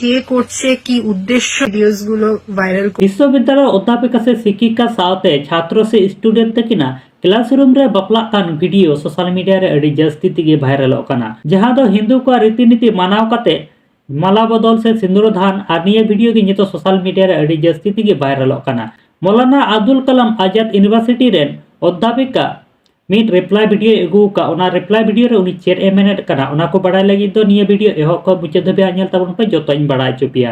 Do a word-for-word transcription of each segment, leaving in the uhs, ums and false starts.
কে করছে, কি উদ্দেশ্য ভিডিওসগুলো ভাইরাল করছে। বিশ্ববিদ্যালয়ের অধ্যাপিকা সে শিক্ষিকা সাথে ছাত্র সে স্টুডেন্ট তাকিনা ক্লাসরুম রে বাᱯᱞᱟᱜ ᱠᱟᱱ ᱵᱷᱤᱰᱤᱭᱳ ᱥᱳᱥᱟᱞ ᱢᱤᱰᱤᱭᱟ ᱨᱮ ᱟᱹᱰᱤ ᱡᱟᱹᱥᱛᱤ ᱛᱮᱜᱮ ᱵᱷᱟᱭᱨᱟᱞᱚᱜ ᱠᱟᱱᱟ, ᱡᱟᱦᱟᱸ ᱫᱚ ᱦᱤᱱᱫᱩ ᱠᱚᱣᱟᱜ ᱨᱤᱛᱤ ᱱᱤᱛᱤ ᱢᱟᱱᱟᱣ ᱠᱟᱛᱮ ᱢᱟᱞᱟ ᱵᱚᱫᱚᱞ ᱥᱮ ᱥᱤᱸᱫᱩᱨ ᱫᱟᱱ᱾ ᱟᱨ ᱱᱤᱭᱟᱹ ᱵᱷᱤᱰᱤᱭᱳ ᱜᱮ ᱱᱤᱛᱚᱜ ᱥᱳᱥᱟᱞ ᱢᱤᱰᱤᱭᱟ ᱨᱮ ᱟᱹᱰᱤ ᱡᱟᱹᱥᱛᱤ ᱛᱮᱜᱮ ᱵᱷᱟᱭᱨᱟᱞᱚᱜ ᱠᱟᱱᱟ᱾ ᱢᱚᱞᱟᱱᱟ ᱟᱵᱫᱩᱞ ᱠᱟᱞᱟᱢ ᱟᱡᱟᱫ ᱤᱭᱩᱱᱤᱵᱷᱟᱨᱥᱤᱴᱤ ᱨᱮᱱ ᱚᱫᱽᱫᱷᱟᱯᱤᱠᱟ ᱢᱤᱫ ᱨᱤᱯᱞᱟᱭ ᱵᱷᱤᱰᱤᱭᱳᱭ ᱟᱹᱜᱩ ᱟᱠᱟᱫ᱾ ᱚᱱᱟ ᱨᱤᱯᱞᱟᱭ ᱵᱷᱤᱰᱤᱭᱳ ᱨᱮ ᱩᱱᱤ ᱪᱮᱫ ᱮ ᱢᱮᱱᱮᱫ ᱠᱟᱱᱟ, ᱚᱱᱟ ᱠᱚ ᱵᱟᱲᱟᱭ ᱞᱟᱹᱜᱤᱫ ᱫᱚ ᱱᱤᱭᱟᱹ ᱵᱷᱤᱰᱤᱭᱳ ᱮᱦᱚᱵ ᱠᱷᱚᱱ ᱢᱩᱪᱟᱹᱫ ᱫᱷᱟᱹᱵᱤᱡ ᱦᱟᱸᱜ ᱧᱮᱞ ᱛᱟᱵᱚᱱ ᱯᱮ, ᱡᱚᱛᱚᱧ ᱵᱟᱲᱟᱭ ᱦᱚᱪᱚ ᱯᱮᱭᱟ᱾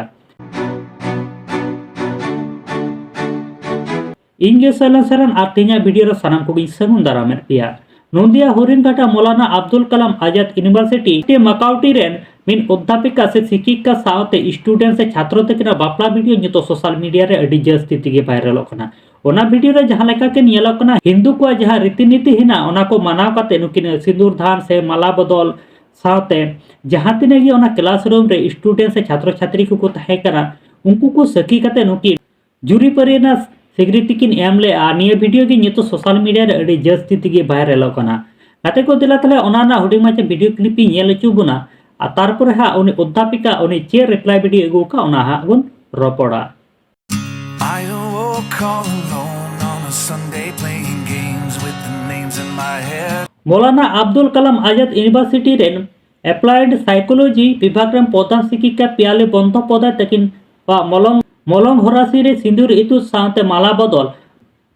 ᱤᱧ ᱜᱮ ᱥᱚᱭᱞᱚᱱ ᱥᱚᱨᱮᱱ ᱟᱨ ᱛᱮᱦᱮᱧᱟᱜ ᱵᱷᱤᱰᱤᱭᱳ ᱨᱮ ᱥᱟᱱᱟᱢ ᱠᱚᱜᱮᱧ ᱥᱟᱹᱜᱩᱱ ᱫᱟᱨᱟᱢᱮᱫ ᱯᱮᱭᱟ᱾ ᱱᱚᱫᱤᱭᱟ ᱦᱚᱨᱤᱱᱜᱷᱟᱴᱟ ᱢᱚᱞᱟᱱᱟ ᱟᱵᱫᱩᱞ ᱠᱟᱞᱟᱢ ᱟᱡᱟᱫ ᱤᱭᱩᱱᱤᱵᱷᱟᱨᱥᱤᱴᱤ ᱢᱟᱠᱟᱣᱴᱤ ᱨᱮᱱ ᱢᱤᱫ ᱚᱫᱽᱫᱷᱟᱯᱤᱠᱟ ᱥᱮ ᱥᱤᱠᱠᱷᱤᱠᱟ ᱥᱟᱶᱛᱮ ᱥᱴᱩᱰᱮᱱᱴ ᱥᱮ ᱪᱷᱟᱛᱨᱚ ᱛᱟᱹᱠᱤᱱᱟᱜ ᱵᱟᱯᱞᱟ ᱵᱷᱤᱰᱤᱭᱳ ᱱᱤᱛᱚᱜ ᱥᱳᱥᱟᱞ ᱢᱤᱰᱤᱭᱟ ᱨᱮ ᱟᱹᱰᱤ ᱡᱟᱹᱥᱛᱤ ᱛᱮᱜᱮ ᱵᱷᱟᱭᱨᱟᱞᱚᱜ ᱠᱟᱱᱟ᱾ ᱚᱱᱟ ᱵᱷᱤᱰᱤᱭᱳ ᱨᱮ ᱡᱟᱦᱟᱸ ᱞᱮᱠᱟ ᱠᱤᱱ ᱧᱮᱞᱚᱜ ᱠᱟᱱᱟ, ᱦᱤᱱᱫᱩ ᱠᱚᱣᱟᱜ ᱡᱟᱦᱟᱸ ᱨᱤᱛᱤ ᱱᱤᱛᱤ ᱦᱮᱱᱟᱜ, ᱚᱱᱟ ᱠᱚ ᱢᱟᱱᱟᱣ ᱠᱟᱛᱮ ᱱᱩᱠᱤᱱ ᱥᱤᱸᱫᱩᱨ ᱫᱟᱱ ᱥᱮ ᱢᱟᱞᱟ ᱵᱚᱫᱚᱞ ᱥᱟᱶᱛᱮ ᱡᱟᱦᱟᱸ ᱛᱤᱱᱟᱹᱜ ᱜᱮ ᱚᱱᱟ ᱠᱞᱟᱥᱨᱩᱢ ᱨᱮ ᱥᱴᱩᱰᱮᱱᱴ ᱥᱮ ᱪᱷᱟᱛᱨᱚ ᱪᱷᱟᱛᱨᱤ ᱠᱚᱠᱚ ᱛᱟᱦᱮᱸ ᱠᱟᱱᱟ, ᱩᱱᱠᱩ ᱠᱚ ᱥᱟᱹᱠᱷᱤ ᱠᱟᱛᱮ ᱱᱩᱠᱤᱱ ᱡᱩᱨᱤᱯᱟᱹᱨᱤ ᱨᱮᱱᱟᱜ ᱥᱤᱠᱨᱤᱛᱤ ᱠᱤᱱ ᱮᱢ ᱞᱮᱫᱼᱟ᱾ ᱱᱤᱭᱟᱹ ᱵᱷᱤᱰᱤᱭᱳ ᱜᱮ ᱱᱤᱛᱚᱜ ᱥᱳᱥᱟᱞ ᱢᱤᱰᱤᱭᱟ ᱨᱮ ᱟᱹᱰᱤ ᱡᱟᱹᱥᱛᱤ ᱛᱮᱜᱮ ᱵᱷᱟᱭᱨᱟᱞᱚᱜ ᱠᱟᱱᱟ᱾ ᱜᱟᱛᱮ ᱠᱚ, ᱫᱮᱞᱟ ᱛᱟᱦᱞᱮ ᱚᱱᱟ ᱨᱮᱱᱟᱜ ᱦᱩᱰᱤᱧ ᱢᱟᱪᱷᱟ ᱵᱷᱤᱰᱤᱭᱳ ᱠᱞᱤᱯ ᱤᱧ ᱧᱮᱞ ᱦᱚᱪᱚ ᱵᱚᱱᱟ, ᱟᱨ ᱛᱟᱨᱯᱚᱨᱮ ᱦᱟᱸᱜ ᱩᱱᱤ ᱚᱫᱽᱫᱷᱟᱯᱤᱠᱟ ᱩᱱᱤ ᱪᱮᱫ ᱨᱤᱯᱞᱟᱭ ᱵᱷᱤᱰᱤᱭᱳ ᱟᱹᱜᱩ ᱟᱠᱟᱫ, ᱚᱱᱟ ᱦᱟᱸᱜ ᱵᱚᱱ ᱨᱚᱯᱚᱲᱟ᱾ I walk all alone on a Sunday playing games with the names in my head. Maulana Abdul Kalam Azad university ᱨᱮᱱ ᱮᱯᱞᱟᱭᱮᱰ ᱥᱟᱭᱠᱳᱞᱚᱡᱤ ᱵᱤᱵᱷᱟᱜᱽ ᱨᱮᱱ ᱯᱨᱚᱫᱷᱟᱱ ᱥᱤᱠᱠᱷᱤᱠᱟ ᱯᱤᱭᱟᱞᱤ ᱵᱚᱱᱫᱳᱯᱟᱫᱷᱭᱟᱭ ᱛᱟᱹᱠᱤᱱ ᱟᱜ ᱢᱚᱞᱚᱝ, ᱢᱚᱞᱚᱝ ᱦᱚᱨᱟᱥᱤ ᱨᱮ ᱥᱤᱸᱫᱩᱨ ᱤᱛᱩᱫ ᱥᱟᱶᱛᱮ ᱢᱟᱞᱟ ᱵᱚᱫᱚᱞ,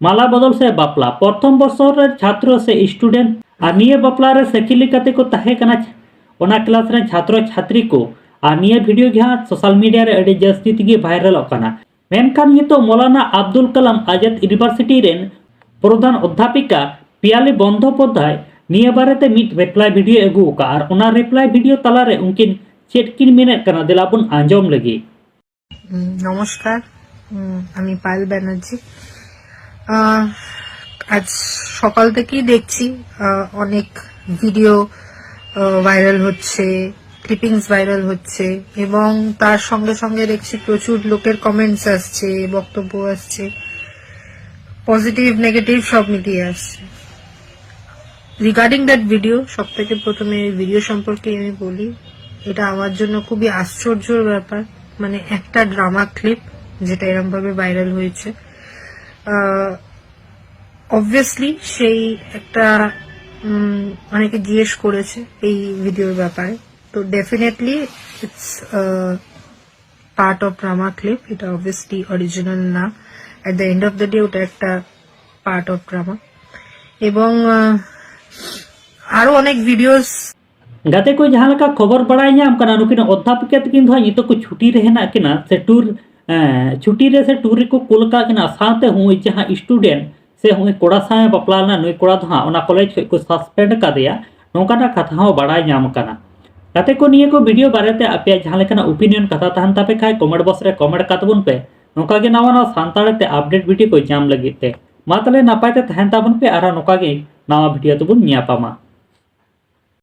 ᱢᱟᱞᱟ ᱵᱚᱫᱚᱞ ᱥᱮ ᱵᱟᱯᱞᱟ᱾ ᱯᱨᱚᱛᱷᱚᱢ ᱵᱚᱨᱥᱚ ᱨᱮᱱ ᱪᱷᱟᱛᱨᱚ ᱥᱮ ᱥᱴᱩᱰᱮᱱᱴ ᱟᱨ ᱱᱤᱭᱟᱹ ᱵᱟᱯᱞᱟ ᱨᱮ ᱥᱟᱹᱠᱷᱤ ᱞᱮᱠᱟᱛᱮ ᱠᱚ ᱛᱟᱦᱮᱸ ᱠᱟᱱᱟ ᱚᱱᱟ ᱠᱞᱟᱥ ᱨᱮᱱ ᱪᱷᱟᱛᱨᱚ ᱪᱷᱟᱛᱨᱤ ᱠᱚ᱾ ᱟᱨ ᱱᱤᱭᱟᱹ ᱵᱷᱤᱰᱤᱭᱳ ᱜᱮ ᱦᱟᱸᱜ ᱥᱳᱥᱟᱞ ᱢᱤᱰᱤᱭᱟ ᱨᱮ ᱟᱹᱰᱤ ᱡᱟᱹᱥᱛᱤ ᱛᱮᱜᱮ ᱵᱷᱟᱭᱨᱟᱞᱚᱜ ᱠᱟᱱᱟ᱾ ᱢᱮᱱᱠᱷᱟᱱ ᱱᱤᱛᱚᱜ ᱢᱚᱞᱟᱱᱟ ᱟᱵᱫᱩᱞ ᱠᱟᱞᱟᱢ ᱟᱡᱟᱫ ᱤᱭᱩᱱᱤᱵᱷᱟᱨᱥᱤᱴᱤ ᱨᱮᱱ ᱯᱨᱚᱫᱷᱟᱱ ᱚᱫᱽᱫᱷᱟᱯᱤᱠᱟ ᱯᱤᱭᱟᱞᱤ ᱵᱚᱱᱫᱳᱯᱟᱫᱷᱭᱟᱭ ᱱᱤᱭᱟᱹ ᱵᱟᱨᱮᱛᱮ ᱢᱤᱫ ᱨᱤᱯᱞᱟᱭ ᱵᱷᱤᱰᱤᱭᱳ ᱟᱹᱜᱩ ᱟᱠᱟᱫᱼᱟ᱾ ᱟᱨ ᱚᱱᱟ ᱨᱤᱯᱞᱟᱭ ᱵᱷᱤᱰᱤᱭᱳ ᱛᱟᱞᱟᱨᱮ ᱩᱱᱠᱤᱱ ᱪᱮᱫ ᱠᱤᱱ ᱢᱮᱱᱮᱫ ᱠᱟᱱᱟ, ᱫᱮᱞᱟ ᱵᱚᱱ ᱟᱸᱡᱚᱢ ᱞᱮᱜᱮ᱾ উম, নমস্কার। উম, আমি পায়েল ব্যানার্জি। আহ, আজ সকাল থেকেই দেখছি, আহ, অনেক ভিডিও, আহ, ভাইরাল হচ্ছে, ক্লিপিংস ভাইরাল হচ্ছে, এবং তার সঙ্গে সঙ্গে দেখছি প্রচুর লোকের কমেন্টস আসছে, বক্তব্য আসছে, পজিটিভ নেগেটিভ সব মিলিয়ে আসছে। রিগার্ডিং দ্যাট ভিডিও, সব থেকে প্রথমে এই ভিডিও সম্পর্কে আমি বলি। এটা আমার জন্য খুবই আশ্চর্যর ব্যাপার। মানে, একটা ড্রামা ক্লিপ যেটা এরম ভাবে ভাইরাল হয়েছে, অবভিয়াসলি সেই একটা উম, অনেকে জিজ্ঞেস করেছে এই ভিডিওর ব্যাপারে। তো definitely it's part of drama clip, এটা অবভিয়াসলি অরিজিনাল না। At the end of the day ওটা একটা পার্ট অফ ড্রামা। এবং আহ, আরো অনেক ভিডিওস ᱜᱟᱛᱮ ᱠᱚ, ᱡᱟᱦᱟᱸ ᱞᱮᱠᱟ ᱠᱷᱚᱵᱚᱨ ᱵᱟᱲᱟᱭ ᱧᱟᱢ ᱠᱟᱱᱟ, ᱱᱩᱠᱤᱱ ᱚᱫᱽᱫᱷᱟᱯᱤᱠᱟ ᱛᱟᱹᱠᱤᱱ ᱫᱚ ᱦᱟᱸᱜ ᱱᱤᱛᱚᱜ ᱠᱚ ᱪᱷᱩᱴᱤ ᱨᱮ ᱦᱮᱱᱟᱜ ᱠᱤᱱᱟ, ᱥᱮ ᱴᱩᱨ ᱮᱸ, ᱪᱷᱩᱴᱤ ᱨᱮ ᱥᱮ ᱴᱩᱨ ᱨᱮᱠᱚ ᱠᱩᱞ ᱟᱠᱟᱫ ᱠᱤᱱᱟ᱾ ᱥᱟᱶᱛᱮ ᱦᱩᱭ ᱡᱟᱦᱟᱸ ᱥᱴᱩᱰᱮᱱᱴ ᱥᱮ ᱦᱩᱭ ᱠᱚᱲᱟ ᱥᱟᱶ ᱮ ᱵᱟᱯᱞᱟ ᱞᱮᱱᱟ, ᱱᱩᱭ ᱠᱚᱲᱟ ᱫᱚ ᱦᱟᱸᱜ ᱚᱱᱟ ᱠᱚᱞᱮᱡᱽ ᱠᱷᱚᱱ ᱠᱚ ᱥᱟᱥᱯᱮᱱᱰ ᱟᱠᱟᱫᱮᱭᱟ, ᱱᱚᱝᱠᱟᱱᱟᱜ ᱠᱟᱛᱷᱟ ᱦᱚᱸ ᱵᱟᱲᱟᱭ ᱧᱟᱢ ᱟᱠᱟᱱᱟ᱾ ᱜᱟᱛᱮ ᱠᱚ, ᱱᱤᱭᱟᱹ ᱠᱚ ᱵᱷᱤᱰᱤᱭᱳ ᱵᱟᱨᱮᱛᱮ ᱟᱯᱮᱭᱟᱜ ᱡᱟᱦᱟᱸ ᱞᱮᱠᱟᱱᱟᱜ ᱚᱯᱤᱱᱤᱭᱚᱱ ᱠᱟᱛᱷᱟ ᱛᱟᱦᱮᱱ ᱛᱟᱯᱮ ᱠᱷᱟᱡ, ᱠᱚᱢᱮᱱᱴ ᱵᱚᱠᱥ ᱨᱮ ᱠᱚᱢᱮᱱᱴ ᱠᱟᱜ ᱛᱟᱵᱚᱱ ᱯᱮ᱾ ᱱᱚᱝᱠᱟ ᱜᱮ ᱱᱟᱣᱟ ᱱᱟᱣᱟ ᱥᱟᱱᱛᱟᱲᱤ ᱛᱮ ᱟᱯᱰᱮᱴ ᱵᱷᱤᱰᱤᱭᱳ ᱠᱚ ᱧᱟᱢ ᱞᱟᱹᱜᱤᱫ ᱛᱮ᱾ ᱢᱟ ᱛᱟᱦᱞᱮ ᱱᱟᱯᱟᱭ ᱛᱮ ᱛᱟᱦᱮᱱ ᱛᱟᱵᱚᱱ ᱯᱮ, ᱟᱨᱦᱚᱸ ᱱᱚᱝᱠᱟ ᱜᱮ ᱱᱟᱣᱟ ᱵᱷᱤᱰᱤᱭᱳ ᱛᱮᱵᱚᱱ ᱧᱟᱯᱟᱢᱟ᱾